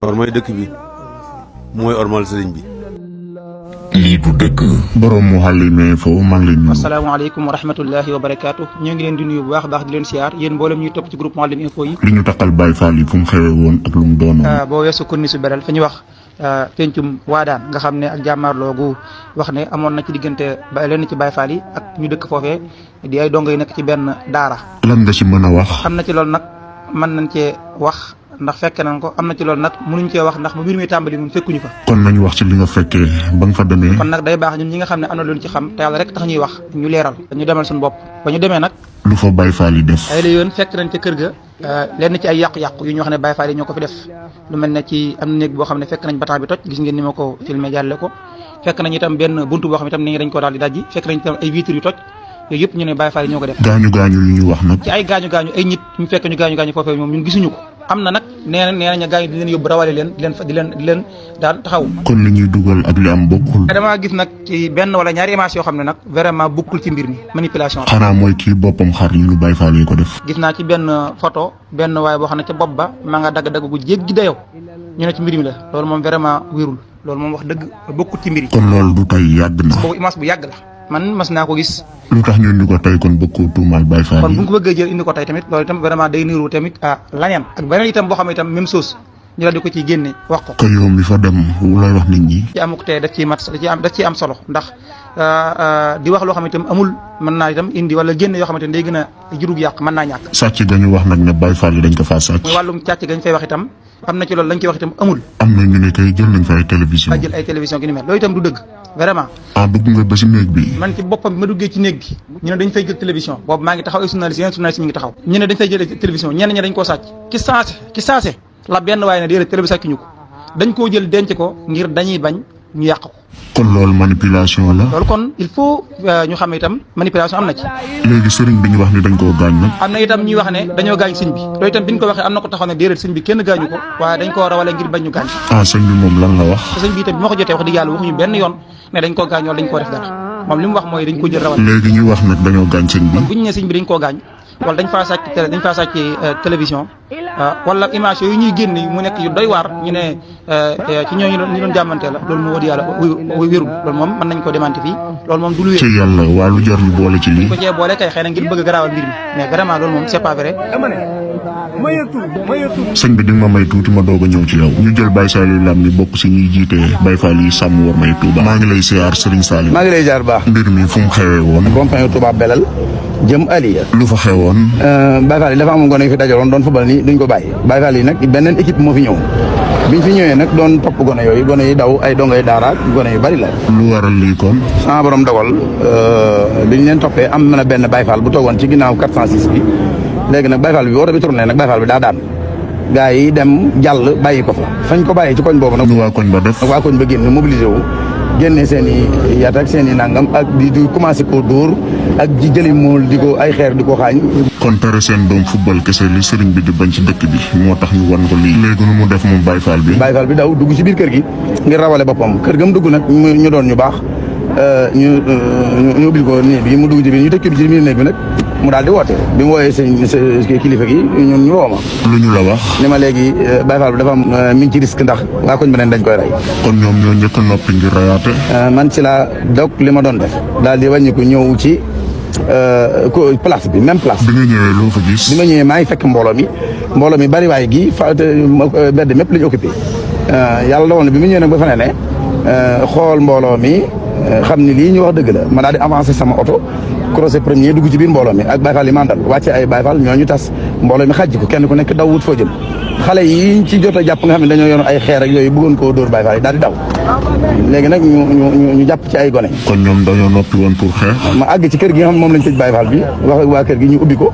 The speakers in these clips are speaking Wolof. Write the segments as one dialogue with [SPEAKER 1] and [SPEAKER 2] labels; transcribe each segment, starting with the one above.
[SPEAKER 1] ormay dëkk bi mooy ormal sëriñ bi.
[SPEAKER 2] lii du dëgg. borom Mouhalim Info maa ngi leen nuyu.
[SPEAKER 3] asalaamaaleykum wa rahmatullahi wa barakaatu. ñoo ngi leen di nuyu bu baax di leen siyaar yéen mboolem ñuy topp ci groupe Mouhalim Info yi.
[SPEAKER 2] li ñu takkal Baye Fall yi fu mu xewee woon ak lu mu doonoon.
[SPEAKER 3] boo weesu kunni su beral fa ñuy wax pencum waadaan nga xam ne ak jàmmaarloo gu wax ne amoon na ci diggante lenn ci Baye Fall yi ak ñu dëkk foofee di ay dongo yi nekk ci benn daara.
[SPEAKER 2] lan nga ci mën a wax.
[SPEAKER 3] am na ci loolu nag mën nañ cee wax ndax fekk nañ ko am na ci loolu nag mënuñ cee wax ndax ba mbir mi tàmbali ñun fekkuñu fa.
[SPEAKER 2] kon nañu wax ci li nga fekkee ba nga fa demee.
[SPEAKER 3] kon nag day baax ñun ñi nga xam ne am na luñ ci xam te yàlla rek tax ñuy wax ñu leeral dañu demal suñu bopp ba ñu demee nag.
[SPEAKER 2] lu fa Baye Fall yi def.
[SPEAKER 3] ay la yoon fekk nañ ca kër ga lenn ci ay yàqu-yàqu yu ñu wax ne Baye Fall yi ñoo ko fi def lu mel ne ci am néeg boo xam ne fekk nañ bataan bi toj gis ngeen ni ma ko filmé jàlle ko fekk nañ itam benn buntu boo xam ne itam ni dañ ko daal di dajji fekk nañ itam ay vitres yu toj yooyu yëpp ñu ne Baye Fall yi ñoo ko def.
[SPEAKER 2] gaañu yu ñu wax nag.
[SPEAKER 3] ci ay gaañu ay nit ñu fekk ñu gaañu foofee moom ñun gisuñu ko am na nag nee nañ gaañu di leen yóbbu rawale leen di leen daal taxaw.
[SPEAKER 2] kon li ñuy dugal ak li am bokkul.
[SPEAKER 3] damaa gis nag ci benn wala ñaari image yoo xam ne nag vraiment bokkul ci mbir mi manipulation.
[SPEAKER 2] xanaa mooy kii boppam xar yi lu Baye Fall yi ko def.
[SPEAKER 3] gis naa ci benn photo benn waaye boo xam ne ca bopp ba maa nga dagg gu jéggi dayoo ñu ne ci mbir mi la loolu moom vraiment wérul loolu moom wax dëgg bokkul ci mbir yi.
[SPEAKER 2] kon loolu du tey yàgg na.
[SPEAKER 3] boobu image bu yàgg la man mas naa ko gis.
[SPEAKER 2] lu tax ñu indi ko tey kon bëgg ko tuumaal Baye Fall yi.
[SPEAKER 3] kon bu ñu ko bëggee jël indi ko tey tamit loolu itam vraiment day niru tamit laneen ak beneen itam boo xam ne itam même chose ñu la di ko ciy génne wax ko.
[SPEAKER 2] ko yow mi fa dem lay wax nit ñi.
[SPEAKER 3] ci amuk tey daf ciy am solo ndax di wax loo xam ne itam amul mën naa itam indi wala génne yoo xamante ne day gën a jurug yàq mën naa ñàkk.
[SPEAKER 2] sàcc ga ñu wax nag ne Baye Fall yi dañ ko faa sàcc.
[SPEAKER 3] muy wàllum càcc ga ñu fay wax itam am na ci loolu lañ koy wax itam amul.
[SPEAKER 2] am na ñu ne kay jël nañ fa ay télévision.
[SPEAKER 3] jël ay télévision gi ni mel loolu itam du dëgg vraiment.
[SPEAKER 2] dugg nga ba si néeg bi.
[SPEAKER 3] man ci boppam bi ma duggee ci néeg bi ñu ne dañ fay jël télévision boobu maa ngi taxaw ay journaliste yeneen journaliste ñu ngi taxaw ñu ne dañ fay jël télévision ñenn ñi dañ koo sàcc ki saase la benn waaye ne déedéet télé bi sàccuñu ko dañ koo jël denc ko ngir dañuy bañ ñu yàq ko.
[SPEAKER 2] kon loolu manipulation la.
[SPEAKER 3] loolu kon il faut ñu xam itam manipulation am na ci.
[SPEAKER 2] léegi sëriñ bi ñu wax ni dañ koo gaañ nag.
[SPEAKER 3] am na itam ñuy wax ne dañoo gaañ sëñ bi loolu itam bi ñu ko waxee am na ko taxaw ne déedéet sëñ bi kenn gaañu ko waaye dañ koo rawale ngir bañ ñu gaañ.
[SPEAKER 2] sëñ bi moom lan la wax.
[SPEAKER 3] te sëñ bi itam bi ma ko jotee wax dëgg yàlla waxuñu benn yoon ne dañ koo gaañ wala dañ koo def dara moom li mu wax mooy dañ ko jël rawale.
[SPEAKER 2] léegi ñu wax nag dañoo gaañ sëñ bi.
[SPEAKER 3] bu ñu nee sëñ bi dañ koo gaañ wala dañ faa sàcc télévision wala image yooyu ñuy génn mu nekk yu doy waar ñu ne ci ñooñu ñu doon jàmmante la loolu moo wax yàlla wérul loolu moom mën nañ ko démentir fii loolu moom du lu wér.
[SPEAKER 2] ci yàlla waa lu jar ñu boole ci lii.
[SPEAKER 3] ko cee boole kay xëy na ngir bëgg a garaawal mbir mi mais vraiment loolu moom c'est pas vrai.
[SPEAKER 2] sëñ bi di nga ma may tuuti ma doog a ñëw ci yow. ñu jël Baye Saliou Lam ni bokk si ñuy jiite Baye Fall yi sàmm war may Touba. maa ngi lay siyaar Serigne Saliou.
[SPEAKER 4] maa ngi lay jaar baax.
[SPEAKER 2] mbir mi fu mu xewee woon.
[SPEAKER 4] compagnie Touba Belal jëm Aliya.
[SPEAKER 2] lu fa xewoon.
[SPEAKER 4] Baye Fall yi dafa amoon gone yu fi dajaloon doon football ni duñ ko bàyyi Baye Fall yi nag beneen équipe moo fi ñëw biñ fi ñëwee nag doon topp gone yooyu gone yi daw ay dongay daara gone yu bari la.
[SPEAKER 2] lu waral lii kon.
[SPEAKER 4] sama borom dogal biñ leen toppee am na benn Baye Fall bu toogoon ci ginnaaw 406 bi léegi nag Baye Fall bi oto bi tourné nag Baye Fall bi daa daan gaa yi dem jàll bàyyi ko fa fañ ko bàyyi ci koñ boobu nag.
[SPEAKER 2] nu waa koñ ba def.
[SPEAKER 4] waa koñ ba génn mobilisé wu génne seen i yat ak seen i nangam ak di commencé koo dóor ak di jëli mool di ko ay xeer di ko xaañ.
[SPEAKER 2] kon tere seen doom football kese li sëriñ bi di bañ ci dëkk bi moo tax ñu wan ko lii. léegi nu mu def moom Baye Fall bi.
[SPEAKER 4] Baye Fall bi daw dugg ci biir kër gi ngir rawale boppam kër ga mu dugg nag ñu doon ñu baax ñu ubbil ko néeg bi mu dugg ci biir ñu tëj ci biir néeg bi nag mu daal di woote bi mu wooyee seen kilifa gi ñun ñu woo ma.
[SPEAKER 2] lu ñu la wax.
[SPEAKER 4] ni ma léegi Baye Fall bi dafa am mi ngi ci risque ndax waa koñ beneen dañ koy rey.
[SPEAKER 2] kon ñoom ñoo njëkk a noppi ngir rayaate.
[SPEAKER 4] man ci laa dog li ma doon def daal di wàññi ko ñëw ci place bi même place.
[SPEAKER 2] bi nga ñëwee loo fa gis.
[SPEAKER 4] bi ma ñëwee maa ngi fekk mbooloo mi bari waay gi fa bedd mépp la ñu occupé yàlla dogal na bi mu ñëwee nag ba fa ne xool mbooloo mi xam ni lii ñu wax dëgg la ma daal di avancé sama oto croisé premier dugg ci biir mbooloo mi ak Baye Fall yi mandal wàcce ay Baye Fall ñooñu tas mbooloo mi xajj ko kenn ku nekk daw wut foo jëm xale yi ci jot a jàpp nga xam ne dañoo yoon ay xeer ak yooyu bëggoon koo dóor Baye Fall yi daal di daw léegi nag ñu jàpp ci ay gone.
[SPEAKER 2] kon ñoom dañoo noppi woon pour xeex.
[SPEAKER 4] ma àgg ci kër gi nga xam ne moom lañ tëj Baye Fall bi wax ak waa kër gi ñu ubbi ko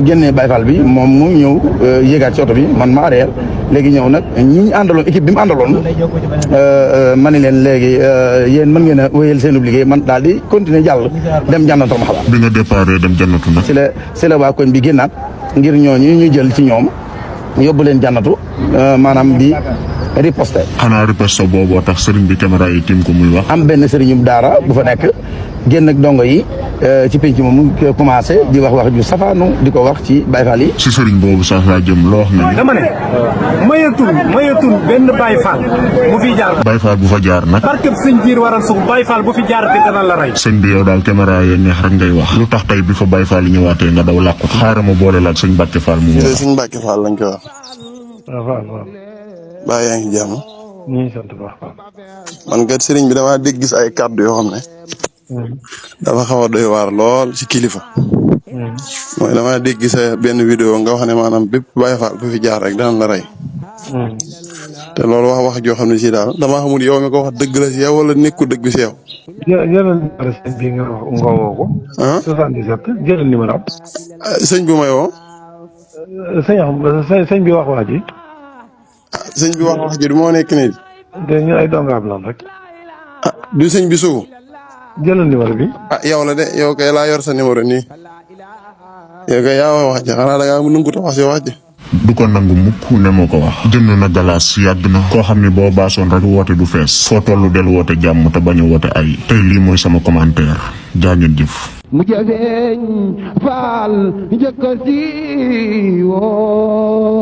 [SPEAKER 4] génnee Baye Fall bi moom mu ñëw yéegaat ci oto bi man ma arrière léegi ñëw nag ñi àndaloon équipe bi mu àndaloon ma ne leen léegi yéen mën ngeen a wéyal seen liggéey man daal di continuer jàll dem jànnatu ma xabaar.
[SPEAKER 2] bi nga déparé dem jànnatu nag.
[SPEAKER 4] si la waa koñ bi génnaat ngir ñooñu ñu jël ci ñoom yóbbu leen jànnatu maanaam di riposte.
[SPEAKER 2] xanaa riposte booboo tax sëriñ bi caméra yi tiim ko muy wax.
[SPEAKER 4] am benn sëriñum daara bu fa nekk génn ak dongo yi ci penc moom mu commencé di wax ju safaanu di ko wax ci Baye Fall yi.
[SPEAKER 2] si sëriñ boobu sax laa jëm loo wax na
[SPEAKER 5] dama ne mayatul benn Baye Fall mu fi jaar.
[SPEAKER 2] Baye Fall bu fa jaar nag.
[SPEAKER 5] barkeb sëñ biir waral suuf Baye Fall bu fi jaar te dana la rey.
[SPEAKER 2] sëñ bi yow daal caméra yee neex rek ngay wax. lu tax tey bi fa Baye Fall yi ñëwaatee nga daw làqu. xaaral ma boole la ak sëñ Mbacke Fall mu wax.
[SPEAKER 6] sëñ Mbacke Fall lañ koy wax.
[SPEAKER 5] waaw.
[SPEAKER 6] baa yaa ngi jàmm.
[SPEAKER 5] ñu ngi sant bu baax.
[SPEAKER 6] man kat sëriñ bi damaa dégg gis ay kàddu yoo xam ne. dafa xaw a doy waar lool ci kilifa. mooy damaa dégg sa benn vidéo nga wax ne maanaam bépp Baye Fall bu fi jaar rek dana la rey. te loolu wax joo xam ne si daal damaa xamul yow mi ko wax dëgg la si yow wala nekku dëgg si yow.
[SPEAKER 5] jëlal numéro sëñ bi nga woo ko. 77 jëlal numéro am.
[SPEAKER 6] sëñ bi may woo.
[SPEAKER 5] sëñ bi wax waa ji.
[SPEAKER 6] sëñ bi wax ji du moo nekk nii.
[SPEAKER 5] te ñu ay dongaam lan rek.
[SPEAKER 6] du sëñ bi sugu.
[SPEAKER 5] jëlal numéro bi.
[SPEAKER 6] yow la de yow kay laa yor sa numéro nii. yow kay yaa wax ji xanaa da ngaa nangu ta wax si wax ji.
[SPEAKER 2] du ko nangu mukk ne moo ko wax. jënd na galaas yàgg na. koo xam ne boo baasoon rek woote du fees. foo tollu del woote jàmm te bañ a woote ay. tey lii mooy sama commentaire jaa ngeen jëf.
[SPEAKER 7] mu jafeeñ faal njëkk a siiwoo